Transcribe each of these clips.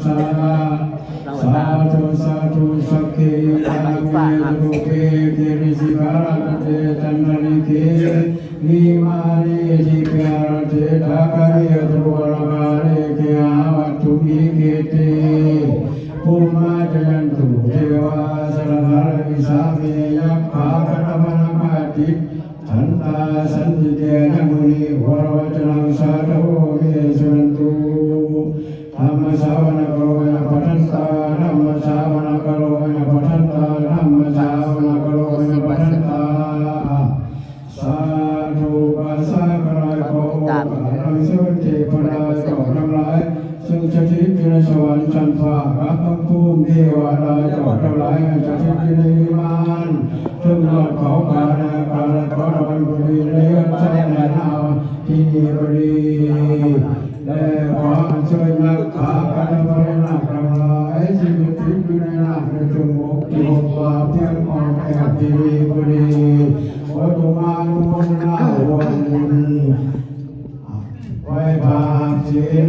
ສາທຸ ສາທຸ ສັກເກຍະຕາເມ ຈະຕຸເປ ກິລິສິຂາລະຕະເຕ ຈັນຕະລິເກ ວິມານີ ທິບເປ ອາຣາເທ ທາຄະເມ ຈະຕຸມະລະກາເລ ເກຫາວັດຖຸມິ ເຂເຕ ພູມມາ ຈະຍັນຕຸ ເທວາ ສະລະທາລະວິສາເມ ຍັກຂາ ຄະນະພະນະມາຕິ ທັນຕາ ສັນຕິເຕນະ ມຸນີ ວະລະວັດຕະນັງ ສາທະໂວ ເມ ສຸນັນຕຸ ທຳມະສາວະນະກາໂລ ອາຍະປະທັນຕາ ທຳມະສາວະນະກາໂລ ອາຍະປະທັນຕາ ທຳມະສາວະນະກາໂລ ອາຍະປະທັນຕາ ສາທຸ ປາສາກະລາຍ ຂໍໂອກາດອັນເຊີນເທວະດາເຈົ້າທັງຫຼາຍ ຊຶ່ງສະຖິດຢູ່ໃນສະຫວັນຊັ້ນຟ້າ ກັບທັງພູມເທວະດາເຈົ້າທັງຫຼາຍ ໃຫ້ສະຖິດຢູ່ໃນວິມານ ເທິງຍອດເຂົາຜາ ໃນອາກາດ ແລະ ຂໍດອກໄມ້ບໍ່ດີ ໃນເຮືອນຊານໃນນາທີ່ນີ້ບໍ່ດີ ແລະ ຂໍອັນເຊີນຍັກຂາ ຄະນະພະຍານາກທັງຫຼາຍ ສິ່ງທີ່ຕິດຢູ່ໃນນ້ຳ ໃນເທິງບົກ ທີ່ພົບວ່າພຽງອ່ອນແອບທີ່ນີ້ບໍ່ດີ ຂໍຈົ່ງມາອະນຸໂມທະນາຮ່ວມບຸນ ໄຫວ້ພະຮັບສິນ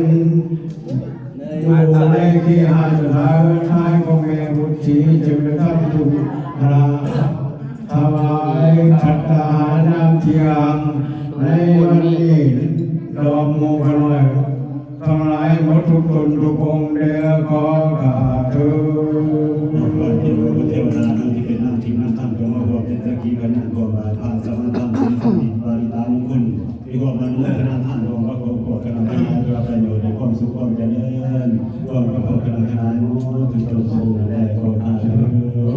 ຢູ່ໃນເຄຫະສະຖານຂອງແມ່ບຸດສີ ຈຶ່ງໄດ້ທຳບຸນ ຖວາຍພັດຕາຫານຍາມທ່ຽງ ໃນວັນນີ້ ດອກໝູ່ຂ້ານ້ອຍທັງຫຼາຍ ໝົດທຸກຕົນທຸກອົງ ແດ່ຂໍຂ້າເທີ້ນ. ຂໍເທວະດາ ທີ່ເປັນນາງທິບນຳທຳ ຈົ່ງມາຮ່ວມເປັນສັກຂີພະຍານ ຮ່ວມບາດພະສະມາທານ ສິນ ປາລິຕາມຸງຄຸນ ມີຄວາມອະນຸໂມທະນາທານ ຮ່ວມກັບຄອບຄົວຄະນະທັງຫຼາຍ ເພື່ອປະໂຫຍດໃນຄວາມສຸກຄວາມຈະເລີນ ຮ່ວມກັບຄອບຄົວຄະນະທັງຫຼາຍ ໝົດທຸກຕົນທຸກອົງ ແດ່ຂໍຂ້າເທີ້ນ.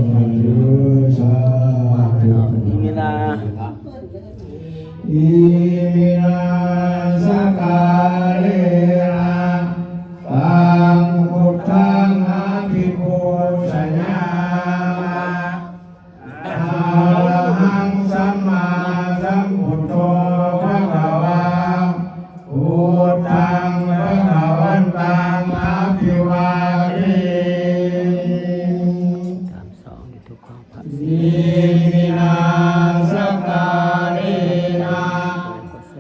ສາທຸ ອິມິນາ ອິມິນາ ສັກກາເລນະ ຕັງ ພຸດທັງ ອະພິປູຊະຍາມະ ອະລະຫັງ ສຳມາສຳພຸດໂທ ພະຄະວາ ພຸດທັງ ພະຄະວັນຕັງ ອະພິວາເທມິ ສາມສອງ ອິມິນາ ສັກກາເລນະ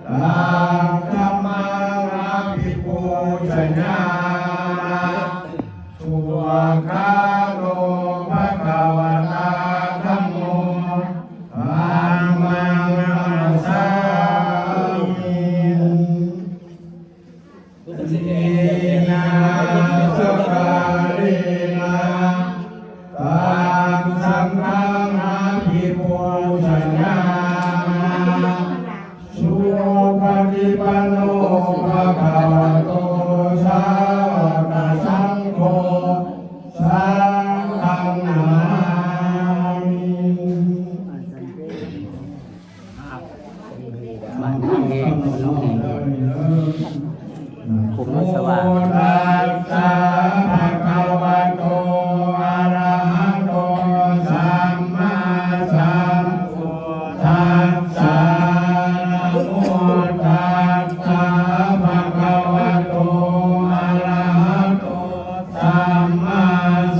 ຕັງ ທຳມັງ ອະພິປູຊະຍາມະ ສຸວາກາໂຕ ພະຄະວະຕາ ທຳໂມ ທຳມັງ ນະມັດສາມິ. ອິມິນາ ສັກກາເລນະ ຕັງ ສັງຄັງ ອະພິປູຊະຍາມະ ສຸປະຕິປັນໂນ ພະຄະວະໂຕ ສາວະກະສັງໂຄ ສັງຄັງ ນະມາມິ. ບ້ານເອ ນ້ອງເອ ຜົມນ້ອງສະຫວ່າງ. ໂມຕັດສະ ພະຄະວະໂຕ ອະລະຫະໂຕ ສຳມາສຳພຸດທັດສະ. ນະໂມຕັດສະ ພະຄະວະໂຕ ອະລະຫະໂຕ ສຳມາ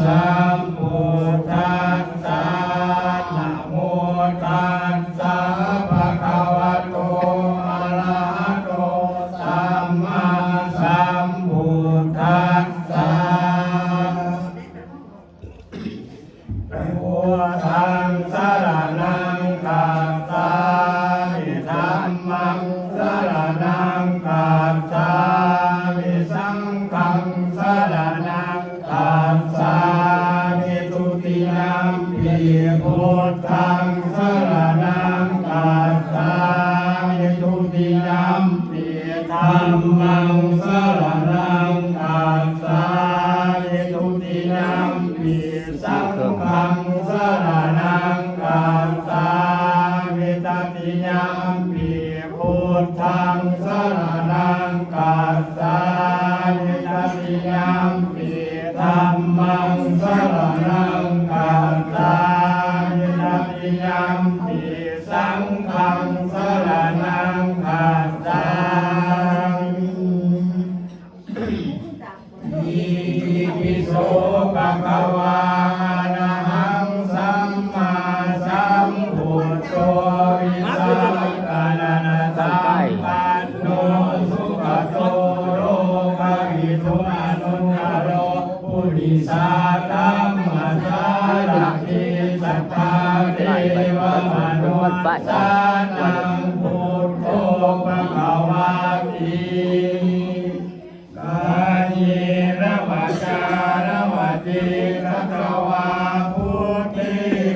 ສຳພຸດທັດສະ. ນະໂມຕັດສະ ພະຄະວະໂຕ ອະລະຫະໂຕ ສຳມາສຳພຸດທັດສະ. ພຸດທັງ ສະລະນັງ ກັດສາມິ ທຳມັງ ສະລະນັງ ກັດສາມິ ສັງຄັງ ສະລະນັງ ກັດສາມິ ທຸຕິຍຳປິ ພຸດທັງ ສະລະນັງ ກັດສາມິ ທຸຕິຍຳປິ ທຳມັງ ສະລະນັງ ກັດສາມິ ທຸຕິຍຳປິ ສັງຄັງ ສະລະນັງ ກັດສາມິ ຕະຕິຍຳປິ ພຸດທັງ ສະລະນັງ ກັດສາມິ ຕະຕິຍຳປິ ທຳມັງ ສະລະນັງ ກັດສາມິ ຕະຕິຍຳປິ ສັງຄັງ ສະລະນັງ ກັດສາມິ. ອິຕິປິໂສ ພະຄະວາ ອະລະຫັງ ສຳມາສຳພຸດໂທ ວິສາລະກະນະນະສັມປັນໂນ ສຸກະໂຕ ໂລກະວິທູ ອະນຸດຕະໂລ ສະນັງ ພຸດໂທ ພະຄະວາຕິ ກາເຍນະວາຈານະວະຈີກະຕະວາ ພຸດເທ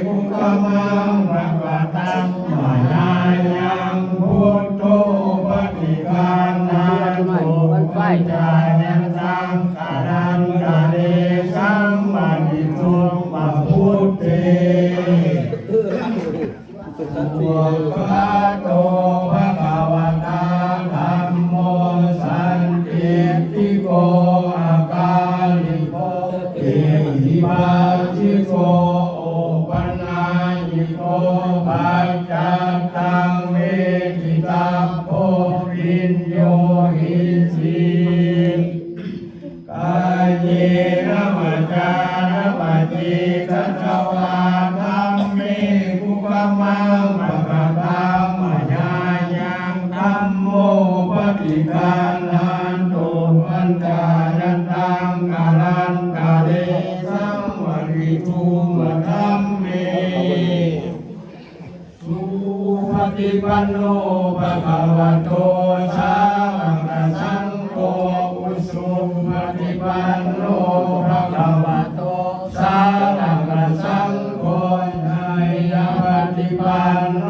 ຄຸກະມັງ ພະຄະວັດຕັງ ມະຫາຍັງ ພຸດໂທ ປະຕິການາໂຕ ປັນຈາຍັນຕັງ ກະລັນຕະເລ ສັງວະລິໂຕ ວະພຸດເທ ສະວາກຂາໂຕ ພະຄະວະຕາ ທຳໂມ ສັນທິດຖິໂກ ອາກາລິໂກ ເອຫິປັດສິໂກ ໂອປະນາຍິໂກ ປັດຈັດຕັງ ເວທິຕັບໂພ ວິນໂຍຫິນຕິ ກາເຍນະວາຈານະວະຈີກະຕະວາ ທຳເມ ຄຸກະມັງ ພະຄະວັດຕັງ ມະຫາຍັງ ທຳໂມ ປະຕິການາໂຕ ປັນຈາຍັນຕັງ ກະລັນຕະເລ ສັງວະລິໂຕ ວະທຳເມ ສຸປະຕິປັນໂນ ພະຄະວະໂຕ ສາວະກະສັງໂຄ ອຸຊຸປະຕິປັນໂນ ພະຄະວະໂຕ ສາວະກະສັງໂຄ ໄຕຍະປະຕິປັນໂນ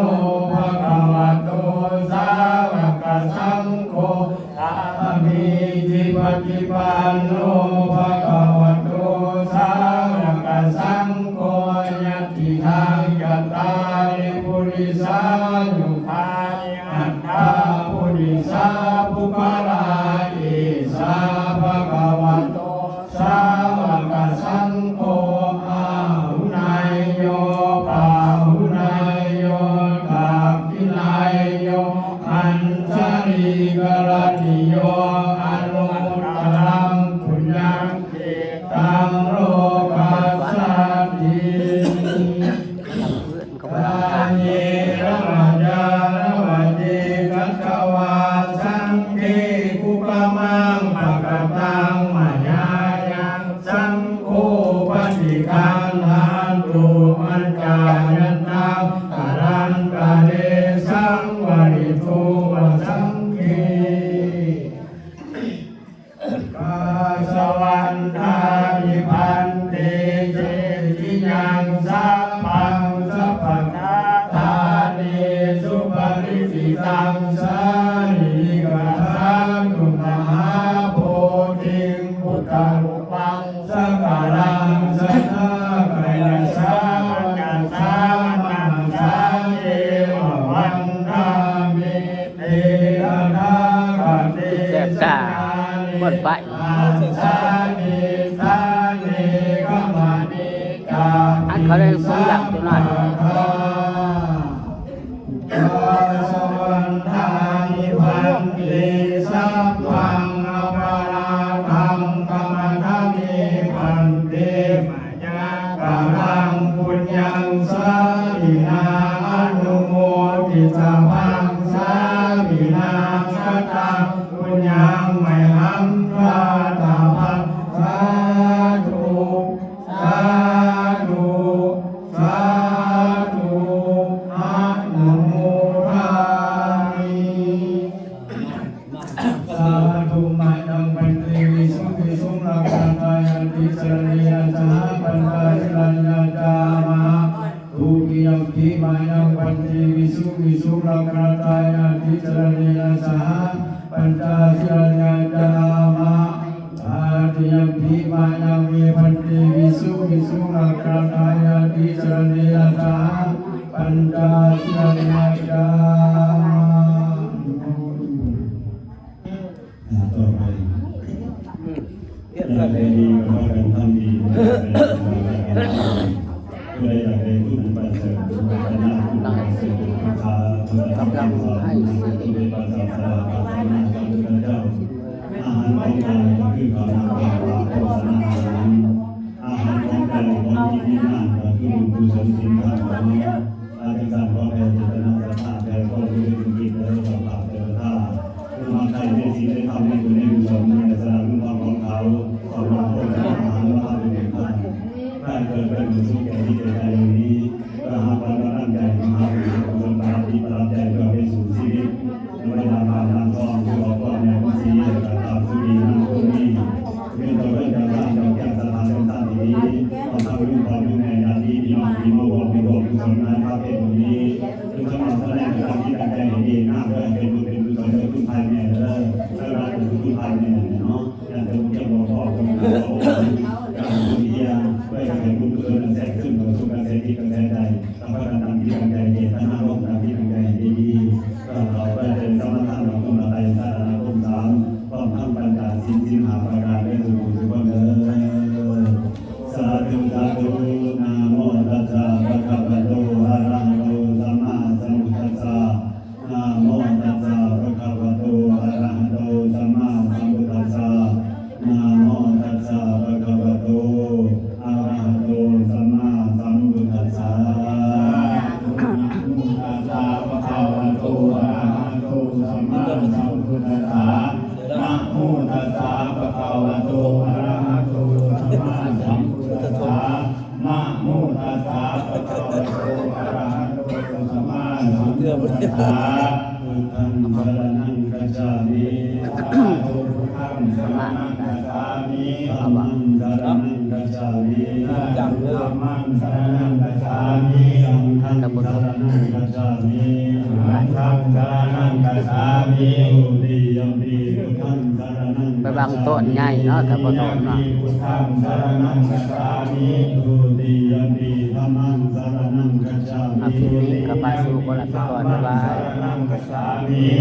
ພະຄະວະໂຕ ສາວະກະສັງໂຄ ສາມີຈິປະຕິປັນໂນ ພະຄະວະໂຕ ສາວະກະສັງໂຄ ຍະຕິທັງ ຈັດຕາລິ ປຸລິສາຍຸຄາ ຍະຖາ ປຸລິສາ ປຸກຄະລາ ເອສາ ພະຄະວະໂຕ ສາວະກະສັງໂຄ ອາຫຸເນຍໂຍ ປາຫຸເນຍໂຍ ທັກຂິເນຍໂຍ ອັນຊະລີກະລະນິໂຍ ອະນຸດຕະລັງ ປຸນຍັງ ເຂດຕັງ ໂລກັດສາຕິ ກາເຍນະວາຈານະວະຈີກະຕະວາ ສັງເຄ ຄຸກະມັງ ພະຄະວັດຕັງ ມະຫາຍັງ ສັງໂຄ ປະຕິການາໂຕ ປັນຈາຍັນຕັງ ກະລັນຕະເລ ສັງວະລິໂຕ ວະສັງເຄ ກາສະວັນທາມິ ພັນເຕ ເຈຕິຍັງ ສັບພັງ ສັບພະຄາຖາເນ ສຸປະລິຈິຕັງ ສາລີລິກະທາຕຸ ມະຫາໂພທິງ ພຸດທະຮູປັງ ສັກກາລັງ ສັດທາ ກາຍະສາ ວາຈາສາ ມະນະສາ ເອວະວັນທາມິ ເຕ ຕະຖາຄະເຕ ແຊບຕາ ສະຍານິ ໝົດໄປ ອັນສານິທາເນ ກະມະນິ ຈາ ອັນເຂົາໄດ້ເບິ່ງຢ່າງຕົວນັ້ນ ກາສະວັນທາມິ ພັນເຕ ສັບພັງ ອະປະລາທັງ ຂະມະທາມິ ພັນເຕ ມາຍາ ກະລັງ ປຸນຍັງ ສາມິນາ ອະນຸໂມທິຕະພັງ ສາມິນາ ຄະຕັງ ປຸນຍັງ ໄມຫັງ ທາຕະພັງ ສາທຸ ສາທຸ ສາທຸ ອະນຸໂມທາມິ ສາທຸ ມາຍັງພັນເຕ ວິສຸງ ວິສຸງ ລັກຂະນະທາຍາຕິ ສະລະເນນະ ສະຫະ ປັນຈະ ສິລານະ ຍາຈາມະ ທຸຕິຍຳປິ ມາຍັງພັນເຕ ວິສຸງ ວິສຸງ ລັກຂະນະທາຍາຕິ ສະລະເນນະ ສະຫະ ປັນຈະ ສິລານະ ຍາຈາມະ ຕະຕິຍຳປິ ມາຍັງເມ ພັນເຕ ວິສຸງ ວິສຸງ ລັກຂະນະທາຍາຕິ ສະລະເນນະ ສະຫະ ປັນຈະ ສິລານະ ຍາຈາມະ ອ່າ ຕໍ່ໄປ ຢາກໄດ້ດີກໍພາກັນທຳດີ ຜູ້ໃດຢາກໄດ້ບຸນອັນປະເສີດ ປາຖະໜາບຸນອັນປະເສີດ ປຶກສາ ເພື່ອທຳບຸນສອນບຸນ ສົມເດັດພະສາສະດາ ປາຖະໜາຈາກພະເຈົ້າ. ອາຫານຂອງກາຍກໍຄືຂ້າວນ້ຳ ຂອງປາກ ໂພຊະນາອາຫານ. ອາຫານຂອງໃຈ ຂອງຈິດວິນຍານ ກໍຄືບຸນກຸສົນສິນທຳຂອງເຮົາ. ອາ ຈັ່ງຊັ້ນ ຂໍແຜ່ເຈດຕະນາສັດທາ ແຜ່ຄວາມອຸທິດອຸທິດ ແດ່ເຈົ້າພາບເທວະດາ ຜູ້ມາໃກ້ໃນສິນໃນທຳ ໃນບຸນໃນກຸສົນ ໃນລັກສະນະບຸນທຳຂອງເຂົາ ສຳລັບຄົນທີ່ມາຫາເຮົາທຳບຸນເປັນທານ ການເກີດເປັນບຸນສຸກແກ່ຈິດແກ່ໃຈເຫຼົ່ານີ້ ເພື່ອຫາຂວັນກຳລັງໃຈມະຫາບຸນກຸສົນຕ່າງ ສຳມາສຳພຸດທັດສະ ນະໂມຕັດສະ ພະຄະວະໂຕ ອະລະຫະໂຕ ສຳມາສຳພຸດທັດສະ ນະໂມຕັດສະ ພະຄະວະໂຕ ອະລະຫະໂຕ ສຳມາສຳພຸດທັດສະ ພຸດທັງສະລະນັງກັດສາມິ ສາທຸ ພຸດທັງສະລະນັງກັດສາມິ ທຳມັງສະລະນັງກັດສາມິ ທຳມັງສະລະນັງກັດສາມິ ສັງຄັງສະລະນັງກັດສາມິ ສັງຄັງສະລະນັງກັດສາມິ ທຸຕິຍະປິ ພຸດທັງສະລະນັງ ໄປວາງໂຕະໃຫຍ່ເນາະ ຖ້າບໍ່ຖອດເນາະ ພຸດທັງສະລະນັງກັດສາມິ ທຸຕິຍະປິ ທຳມັງສະລະນັງກັດສາມິ ອາ ຄລິບນີ້ກໍພາສູ່ຄົນລາໄປກ່ອນ ບາຍບາຍ ສະລະນັງກັດສາມິ